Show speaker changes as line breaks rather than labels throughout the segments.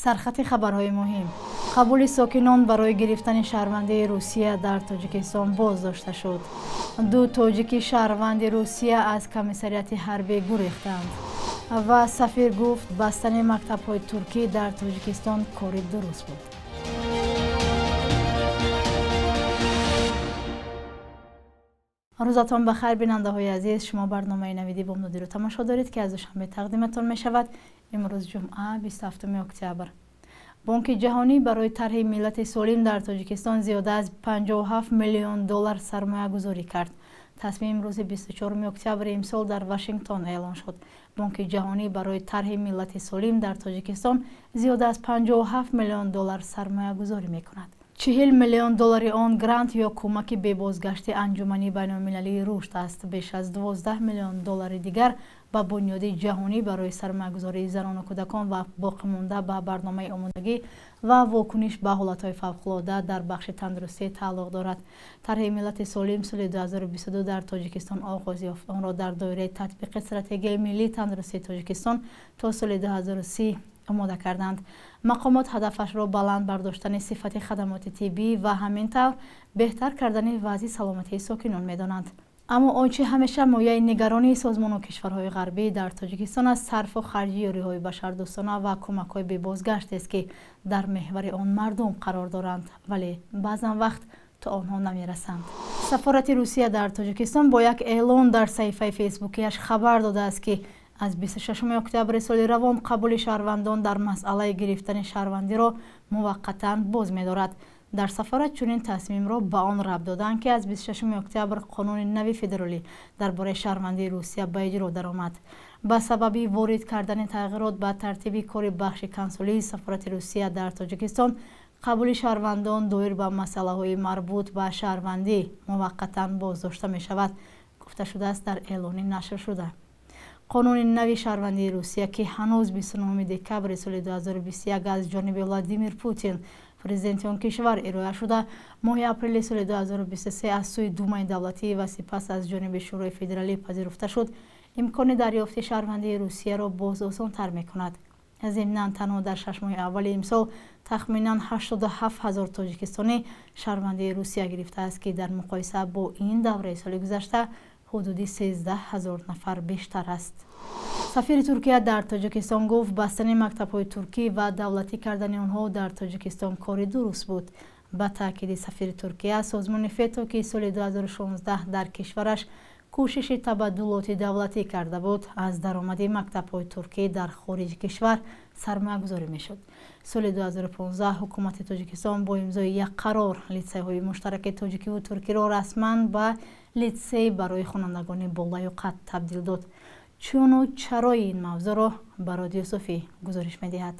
Сархати хабарҳои муҳим. Қабули сокинон барои гирифтани шаҳрвандии Русия дар Тоҷикистон боздошта шуд. Ду тоҷики шаҳрванди Русия аз комиссариати ҳарбӣ гурехтанд. Ва сафир гуфт, бастани мактабҳои туркӣ дар Тоҷикистон кори дуруст буд. Рӯзатон ба хайр, бинандаҳои азиз. Шумо барномаи Навиди Бомдодиро тамошо доред, ки аз Душанбе тақдиматон мешавад. Имрӯз ҷумъа, 27 октябр. Бонки ҷаҳонӣ барои тарҳи миллати солим дар Тоҷикистон зиёда аз 57 миллион доллар сармоягузорӣ кард. Тасмим рӯзи 24 октябри имсол дар Вашингтон эълон шуд. Бонки ҷаҳонӣ барои тарҳи миллати солим дар Тоҷикистон зиёда аз 57 миллион доллар сармоягузорӣ мекунад. 40 миллион доллари он грант ё кӯмаки бебозгашти Анҷумани байналмилалии рушд аст. Беш аз 12 миллион доллари дигар ба Бунёди ҷаҳонӣ барои сармоягузории занону кӯдакон ва боқимонда ба барномаи омодагӣ ва вокуниш ба ҳолатҳои фавқулода дар бахши тандурустӣ тааллуқ дорад. Тарҳи миллати солим соли 2022 дар Тоҷикистон оғоз ёфт. Онро дар доираи татбиқи стратегияи миллии тандурустии Тоҷикистон то соли 2030 омода карданд. Мақомот ҳадафашро баланд бардоштани сифати хадамоти тиббӣ ва ҳамин тавр беҳтар кардани вазъи саломатии сокинон медонанд. Аммо он чи ҳамеша мояи нигаронии созмону кишварҳои ғарбӣ дар Тоҷикистон аст, сарфу харҷи ёриҳои башардӯстона ва кӯмакҳои бебозгаштест, ки дар меҳвари он мардум қарор доранд, вале баъзан вақт то онҳо намерасанд. Сафорати Русия дар Тоҷикистон бо як эълон дар саҳифаи фейсбукияш хабар додааст, ки аз 26 октябри соли равон қабули шаҳрвандон дар масъалаи гирифтани шаҳрвандиро муваққатан боз медорад. Дар сафорат чунин тасмимро ба он рабт доданд, ки аз 26 октябр қонуни нави федералӣ дар бораи шаҳрвандии Русия ба иҷро даромад. Ба сабаби ворид кардани тағйирот ба тартиби кори бахши консулии сафорати Русия дар Тоҷикистон, қабули шаҳрвандон доир ба масъалаҳои марбут ба шаҳрвандӣ муваққатан боздошта мешавад, гуфта шудааст дар эълони нашршуда. Қонуни нави шаҳрвандии Русия, ки ҳанӯз 29 декабри соли 2021 аз ҷониби Владимир Путин, президенти он кишвар, ироа шуда, моҳи апрели соли 2023 аз сӯи Думаи давлатӣ ва сипас аз ҷониби Шӯрои федералӣ пазируфта шуд, имкони дарёфти шаҳрвандии Русияро боз осонтар мекунад. Зимнан, танҳо дар 6 моҳи аввали имсол тахминан 87 ҳазор тоҷикистонӣ шаҳрвандии Русия гирифтааст, ки дар муқоиса бо ин давраи соли гузашта ҳудуди 13 ҳазор нафар бештар аст. Сафири Туркия дар Тоҷикистон гуфт, бастани мактабҳои туркӣ ва давлатӣ кардани онҳо дар Тоҷикистон кори дуруст буд. Ба таъкиди сафири Туркия, созмони ФЕТО, ки соли 2016 дар кишвараш кӯшиши табаддулоти давлатӣ карда буд, аз даромади мактабҳои туркӣ дар хориҷи кишвар сармоягузорӣ мешуд. Соли 2015 ҳукумати Тоҷикистон бо имзои як қарор литсейҳои муштараки тоҷикиву туркиро расман ба литсей барои хонандагони болаёқат табдил дод. Чуну чарои ин мавзӯъро Барод Юсуфӣ гузориш медиҳад.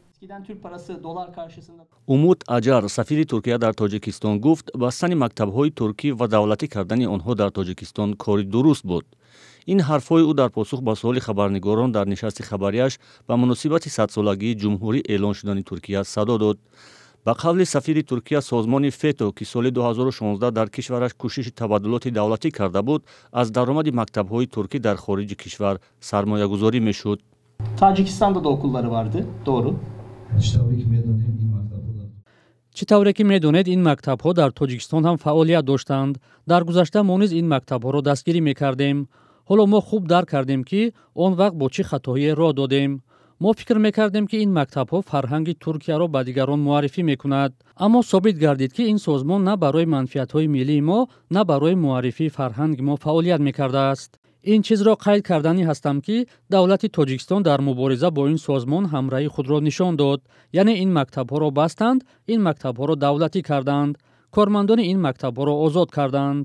Умут Аҷар, сафири Туркия дар Тоҷикистон, гуфт, бастани мактабҳои туркӣ ва давлатӣ кардани онҳо дар Тоҷикистон кори дуруст буд. Ин ҳарфҳои ӯ дар посух ба суоли хабарнигорон дар нишасти хабарияш ба муносибати садсолагии ҷумҳурӣ эълон шудани Туркия садо дод. Ба қавли сафири Туркия, созмони ФЕТО, ки соли 2016 дар кишвараш кӯшиши табаддулоти давлатӣ карда буд, аз даромади мактабҳои туркӣ дар хориҷи кишвар сармоягузорӣ мешуд.
Tacikistan'da da okulları vardı, doğru.
Чӣ тавре ки медонед, ин мактабҳо дар Тоҷикистон ҳам фаъолият доштанд. Дар гузашта мо низ ин мактабҳоро дастгирӣ мекардем. Ҳоло мо хуб дарк кардем, ки он вақт бо чӣ хатоие роҳ додем. Мо фикр мекардем, ки ин мактабҳо фарҳанги Туркияро ба дигарон муаррифӣ мекунад, аммо собит гардид, ки ин созмон на барои манфиатҳои миллии мо, на барои муаррифии фарҳанги мо фаъолият мекардааст. Ин чизро қайд карданӣ ҳастам, ки давлати Тоҷикистон дар мубориза бо ин созмон ҳамраҳи худро нишон дод. Яъне ин мактабҳоро бастанд, ин мактабҳоро давлатӣ карданд, кормандони ин мактабҳоро озод карданд.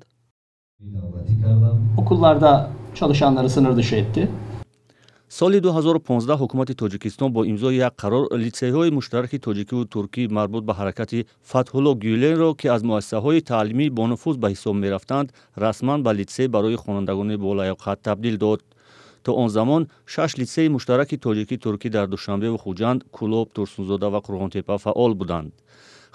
Okullarda çalışanları sınır dışı etti.
Соли 2015 ҳукумати Тоҷикистон бо имзои як қарор литсейҳои муштараки тоҷикиву туркӣ марбут ба ҳаракати Фатҳулло Гюленро, ки аз муассисаҳои таълимии бонуфуз ба ҳисоб мерафтанд, расман ба литсей барои хонандагони болаёқат табдил дод. То он замон шаш литсеи муштараки тоҷикӣ-туркӣ дар Душанбеву Хуҷанд, Кӯлоб, Турсунзода ва Қурғонтепа фаъол буданд.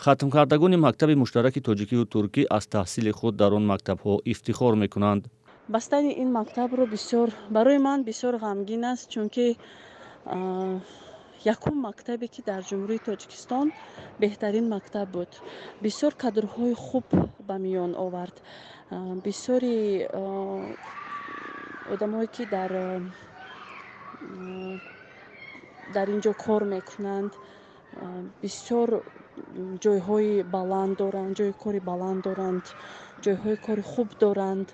Хатмкардагони мактаби муштараки тоҷикиву туркӣ аз таҳсили худ дар он мактабҳо ифтихор мекунанд.
Бастани ин мактабро бисёр барои ман бисёр ғамгин аст, чунки Якум мактабе ки дар Ҷумҳурии Тоҷикистон беҳтарин мактаб буд. Бисёр кадрҳои хуб ба миён овард. Бисёри одамое ки дар ин ҷо кор мекунанд, бисёр ҷойҳои баланд доранд, ҷойи кори баланд доранд, ҷойҳои кори хуб доранд.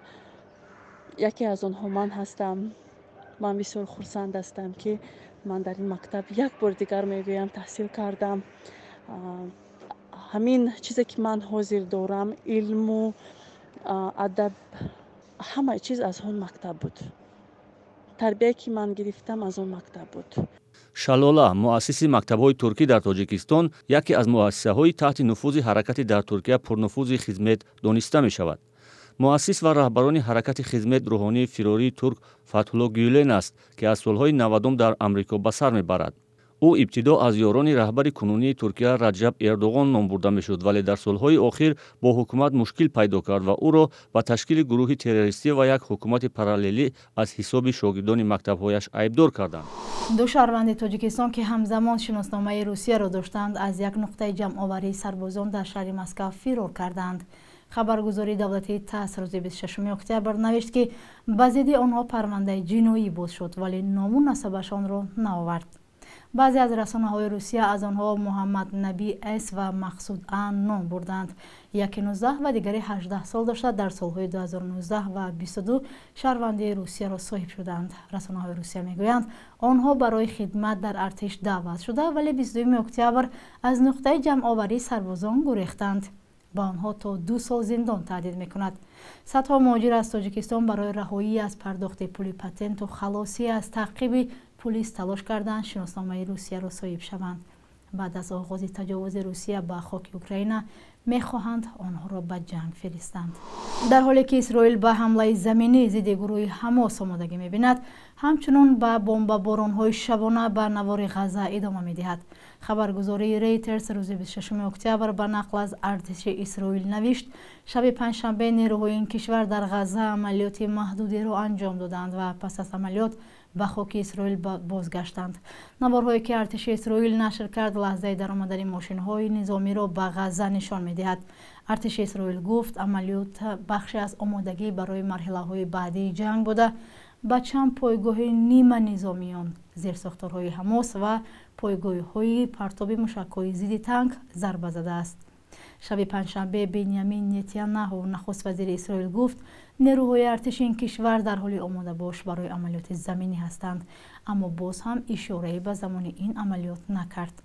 Яке аз онҳо ман ҳастам. Ман бисёр хурсанд ҳастам, ки ман дар ин мактаб як бори дигар мегӯям таҳсил кардам. Ҳамин чизе ки ман ҳозир дорам, илму адаб, ҳама чиз аз он мактаб буд. Тарбияе ки ман гирифтам аз он мактаб буд.
Шалола, муассиси мактабҳои туркӣ дар Тоҷикистон, яке аз муассисаҳои таҳти нуфузи ҳаракати дар Туркия пурнуфузи Хизмет дониста мешавад. Муассис ва раҳбарони ҳаракати Хизмет рӯҳонии фирории турк Фатҳулло Гюлен аст, ки аз солҳои 90 дар Амрико ба сар мебарад. Ӯ ибтидо аз ёрони раҳбари кунунии Туркия Раҷаб Эрдоғон ном бурда мешуд, вале дар солҳои охир бо ҳукумат мушкил пайдо кард ва ӯро ба ташкили гурӯҳи террористӣ ва як ҳукумати параллелӣ аз ҳисоби шогирдони мактабҳояш айбдор карданд.
Ду шаҳрванди Тоҷикистон, ки ҳамзамон шиносномаи Русияро доштанд, аз як нуқтаи ҷамъоварии сарбозон дар шаҳри Москав фирор карданд. Хабаргузории давлатии ТАСС рӯзи 26 октябр навишт, ки ба зидди онҳо парвандаи ҷиноӣ боз шуд, вале ному насабашонро наовард. Баъзе аз расонаҳои Русия аз онҳо Муҳаммад Наби С ва Мақсуд А ном бурданд. Яке 19 ва дигаре 18 сол дошта, дар солҳои 2019 ва 22 шаҳрвандии Русияро соҳиб шуданд. Расонаҳои Русия мегӯянд, онҳо барои хидмат дар артиш даъват шуда, вале 22 октябр аз нуқтаи ҷамъоварии сарбозон гурехтанд. Ба онҳо то 2 сол зиндон таҳдид мекунад. Садҳо муҳоҷир аз Тоҷикистон барои раҳоӣ аз пардохти пули патенту халосӣ аз таъқиби пулис талош карданд шиносномаи Русияро соҳиб шаванд. Баъд аз оғози таҷовузи Русия ба хоки Украина мехоҳанд онҳоро ба ҷанг фиристанд. Дар ҳоле ки Исроил ба ҳамлаи заминӣ зидди гурӯҳи Ҳамос омодагӣ мебинад, ҳамчунон ба бомбаборонҳои шабона ба навори Ғаза идома медиҳад. Хабаргузории Рейтерс рӯзи 26 октябр ба нақл аз артиши Исроил навишт, шаби панҷшанбе нерӯҳои ин кишвар дар Ғаза амалиёти маҳдудеро анҷом доданд ва пас аз амалиёт ба хоки Исроил бозгаштанд. Наворҳое ки артиши Исроил нашр кард, лаҳзаи даромадани мошинҳои низомиро ба Ғаза нишон медиҳад. Артиши Исроил гуфт, амалиёт бахше аз омодагӣ барои марҳилаҳои баъдии ҷанг буда, ба чанд пойгоҳи ниманизомиён, зерсохторҳои Ҳамос ва пойгоҳҳои партоби мушакҳои зидди танк зарба задааст. Шаби панҷшанбе Бенямин Нетаняҳу, нахуст вазири Исроил, гуфт, нерӯҳои артиши ин кишвар дар ҳоли омодабош барои амалиёти заминӣ ҳастанд, аммо боз ҳам ишорае ба замони ин амалиёт накард.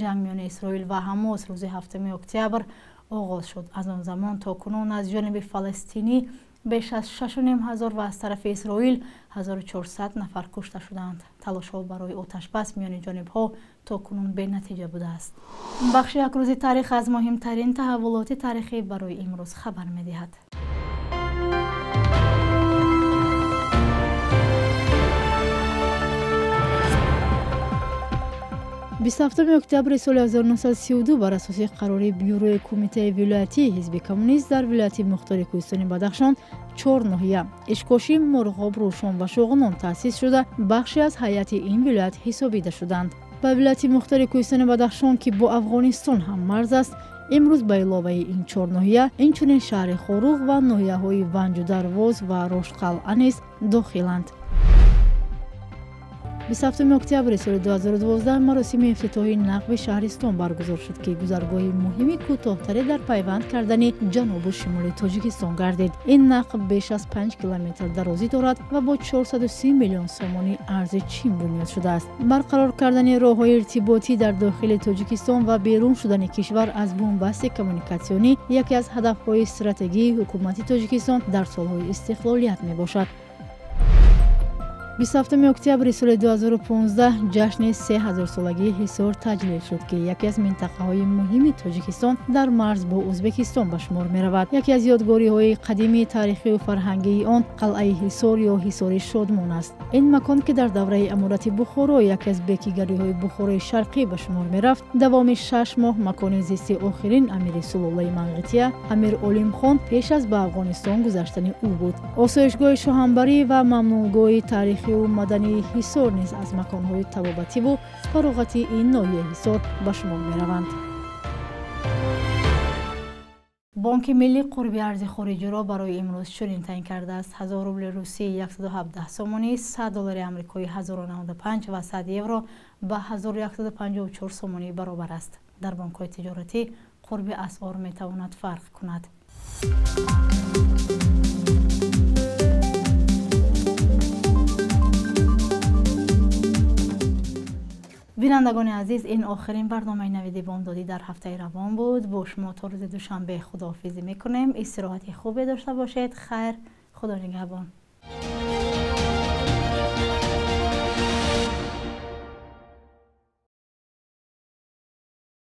Ҷанг миёни Исроил ва Ҳамос рӯзи 7 октябр оғоз шуд. Аз он замон то кунун аз ҷониби фаластинӣ беш аз 6500 ва аз тарафи Исроил 1400 нафар кушта шуданд. Талошҳо барои оташбас миёни ҷонибҳо то кунун бенатиҷа будааст. Бахши як рӯзи таърих аз муҳимтарин таҳаввулоти таърихӣ барои имрӯз хабар медиҳад. 27 октябри соли 1932 бар асоси қарори бюрои кумитаи вилоятии ҳизби коммунист дар вилояти мухтори Кӯҳистони Бадахшон 4 ноҳия Ишкошим, Мурғоб, Рӯшон ва Шоғунон таъсис шуда, бахше аз ҳайати ин вилоят ҳисобида шуданд. Ба вилояти мухтори Кӯҳистони Бадахшон, ки бо Афғонистон ҳам марз аст, имрӯз ба иловаи ин 4 ноҳия инчунин шаҳри Хоруғ ва ноҳияҳои Ванҷу Дарвоз ва Роштқалъа низ дохиланд. 27 октябри соли 2012 маросими ифтитоҳи нақби шаҳристон баргузор шуд, ки гузаргоҳи муҳими кӯтоҳтаре дар пайванд кардани ҷанубу шимоли Тоҷикистон гардид. Ин нақб беш аз 5 километр дарозӣ дорад ва бо 430 миллион сомонӣ арзи Чин бунёд шудааст. Барқарор кардани роҳҳои иртиботӣ дар дохили Тоҷикистон ва берун шудани кишвар аз бунбасти коммуникатсионӣ яке аз ҳадафҳои стратегии ҳукумати Тоҷикистон дар солҳои истиқлолият мебошад. 27 октябри соли 2015 ҷашни 3000-солагии Ҳисор таҷлил шуд, ки яке аз минтақаҳои муҳими Тоҷикистон дар марз бо Ӯзбекистон ба шумор меравад. Яке аз ёдгориҳои қадимии таърихию фарҳангии он қалъаи Ҳисор ё Ҳисори Шодмон аст. Ин макон, ки дар давраи аморати Бухоро яке аз бекигариҳои Бухорои Шарқӣ ба шумор мерафт, давоми 6 моҳ макони зисти охирин амири сулолаи Манғития, Амир Олимхон, пеш аз ба Афғонистон гузаштани ӯ буд. Осоишгоҳи шоҳанбарӣ ва мамнӯъгоҳи таърихию Таърихиву мадании Ҳисор низ аз маконҳои табобативу фароғатии ин ноҳияи Ҳисор ба шумор мераванд. Бонки миллӣ қурби арзи хориҷиро барои имрӯз чунин таъин кардааст: 1000 рубли русӣ 117 сомонӣ, 100 доллари амрикоӣ 1095 ва 100 евро ба 1154 сомонӣ баробар аст. Дар бонкҳои тиҷоратӣ қурби асъор метавонад фарқ кунад. Бинандагони азиз, ин охирин барномаи Навиди бомдодӣ дар ҳафтаи равон буд. Бо шумо то рӯзи душанбе худоҳофизӣ мекунем. Истироҳати хубе дошта бошед. Хайр, Худо нигаҳбон.